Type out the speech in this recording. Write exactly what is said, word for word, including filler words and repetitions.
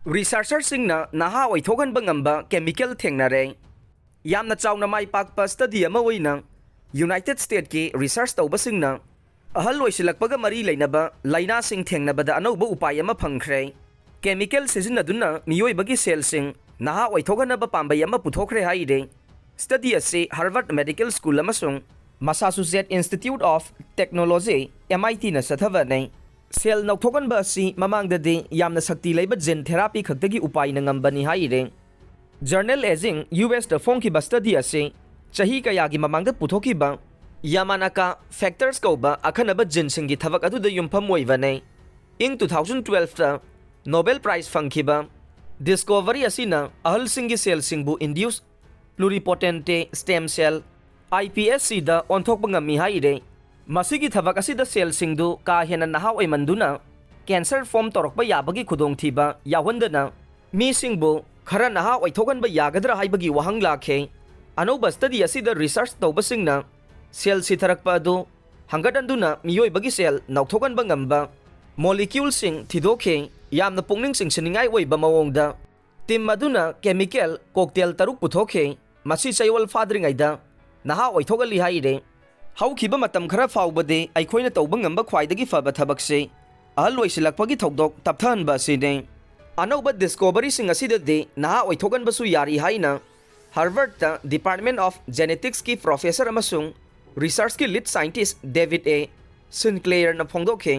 Researcherꯁꯤꯡꯅ ꯅꯍꯥ ꯑꯣꯏꯊꯣꯛꯍꯟꯕ ꯉꯝꯕ chemical ꯊꯦꯡꯅꯔꯦ꯫ ꯌꯥꯝꯅ ꯆꯥꯎꯅ ꯃꯥꯏ ꯄꯥꯛꯄ study ꯑꯃ ꯑꯣꯏꯅ United Stateꯀꯤ research ꯇꯧꯕꯁꯤꯡꯅ ꯑꯍꯜ ꯑꯣꯏꯁꯤꯜꯂꯛꯄꯒ ꯃꯔꯤ ꯂꯩꯅꯕ ꯂꯥꯏꯅꯥꯁꯤꯡ ꯊꯦꯡꯅꯕꯗ ꯑꯅꯧꯕ ꯎꯄꯥꯏ ꯑꯃ ꯐꯪꯈ꯭ꯔꯦ꯫ Chemical ꯁꯤꯖꯤꯟꯅꯗꯨꯅ ꯃꯤꯑꯣꯏꯕꯒꯤ cellꯁꯤꯡ ꯅꯍꯥ ꯑꯣꯏꯊꯣꯛꯍꯟꯅꯕ ꯄꯥꯝꯕꯩ ꯑꯃ ꯄꯨꯊꯣꯛꯈ꯭ꯔꯦ ꯍꯥꯏꯔꯦ꯫ Study ꯑꯁꯤ Harvard Medical School ꯑꯃꯁꯨꯡ Massachusetts Institute of Technology, MITꯅ ꯆꯠꯊꯕꯅꯤ꯫ Cell ꯅꯧꯊꯣꯛꯍꯟꯕ ꯑꯁꯤ ꯃꯃꯥꯡꯗꯗꯤ ꯌꯥꯝꯅ ꯁꯛꯇꯤ ꯂꯩꯕ gene therapy ꯈꯛꯇꯒꯤ ꯎꯄꯥꯏꯅ ꯉꯝꯕꯅꯤ ꯍꯥꯏꯔꯦ꯫ Journal Aging USꯇ ꯐꯣꯡꯈꯤꯕ study ꯑꯁꯤ ꯆꯍꯤ ꯀꯌꯥꯒꯤ ꯃꯃꯥꯡꯗ ꯄꯨꯊꯣꯛꯈꯤꯕ Yamanaka factors ꯀꯧꯕ ꯑꯈꯟꯅꯕ geneꯁꯤꯡꯒꯤ ꯊꯕꯛ ꯑꯗꯨꯗ ꯌꯨꯝꯐꯝ ꯑꯣꯏꯕꯅꯤ꯫ ꯏꯪ two thousand twelveꯇ Nobel Prize ꯐꯪꯈꯤꯕ discovery ꯑꯁꯤꯅ ꯑꯍꯜꯁꯤꯡꯒꯤ cellꯁꯤꯡꯕꯨ induced pluripotent stem cell, IPSCꯗ ꯑꯣꯟꯊꯣꯛꯄ ꯉꯝꯃꯤ ꯍꯥꯏꯔꯦ꯫ ꯃꯁꯤꯒꯤ ꯊꯕꯛ ꯑꯁꯤꯗ cellꯁꯤꯡꯗꯨ ꯀꯥ ꯍꯦꯟꯅ ꯅꯍꯥ ꯑꯣꯏꯃꯟꯗꯨꯅ cancer form ꯇꯧꯔꯛꯄ ꯌꯥꯕꯒꯤ ꯈꯨꯗꯣꯡꯊꯤꯕ ꯌꯥꯎꯍꯟꯗꯅ ꯃꯤꯁꯤꯡꯕꯨ ꯈꯔ ꯅꯍꯥ ꯑꯣꯏꯊꯣꯛꯍꯟꯕ ꯌꯥꯒꯗ꯭ꯔꯥ ꯍꯥꯏꯕꯒꯤ ꯋꯥꯍꯪ ꯂꯥꯛꯈꯤ꯫ ꯑꯅꯧꯕ study ꯑꯁꯤꯗ research ꯇꯧꯕꯁꯤꯡꯅ cell ꯁꯤꯊꯔꯛꯄ ꯑꯗꯨ ꯍꯪꯒꯠꯍꯟꯗꯨꯅ ꯃꯤꯑꯣꯏꯕꯒꯤ cell ꯅꯧꯊꯣꯛꯍꯟꯕ ꯉꯝꯕ moleculeꯁꯤꯡ ꯊꯤꯗꯣꯛꯈꯤ꯫ ꯌꯥꯝꯅ ꯄꯨꯛꯅꯤꯡ ꯆꯤꯡꯁꯤꯟꯅꯤꯡꯉꯥꯏ ꯑꯣꯏꯕ ꯃꯑꯣꯡꯗ team ꯑꯗꯨꯅ chemical cocktail ꯇꯔꯨꯛ ꯄꯨꯊꯣꯛꯈꯤ꯫ ꯃꯁꯤ ꯆꯌꯣꯜ ꯐꯥꯗ꯭ꯔꯤꯉꯩꯗ ꯅꯍꯥ ꯑꯣꯏꯊꯣꯛꯍꯜꯂꯤ ꯍꯥꯏꯔꯦ꯫ ꯍꯧꯈꯤꯕ ꯃꯇꯝ ꯈꯔ ꯐꯥꯎꯕꯗꯤ ꯑꯩꯈꯣꯏꯅ ꯇꯧꯕ ꯉꯝꯕ ꯈ꯭ꯋꯥꯏꯗꯒꯤ ꯐꯕ ꯊꯕꯛꯁꯤ ꯑꯍꯜ ꯑꯣꯏꯁꯤꯜꯂꯛꯄꯒꯤ ꯊꯧꯗꯣꯛ ꯇꯞꯊꯍꯟꯕ ꯑꯁꯤꯅꯤ꯫ ꯑꯅꯧꯕ discoveryꯁꯤꯡ ꯑꯁꯤꯗꯗꯤ ꯅꯍꯥ ꯑꯣꯏꯊꯣꯛꯍꯟꯕꯁꯨ ꯌꯥꯔꯤ ꯍꯥꯏꯅ Harvardꯇ Department of Geneticsꯀꯤ professor ꯑꯃꯁꯨꯡ researchꯀꯤ lead scientist David A. Sinclairꯅ ꯐꯣꯡꯗꯣꯛꯈꯤ꯫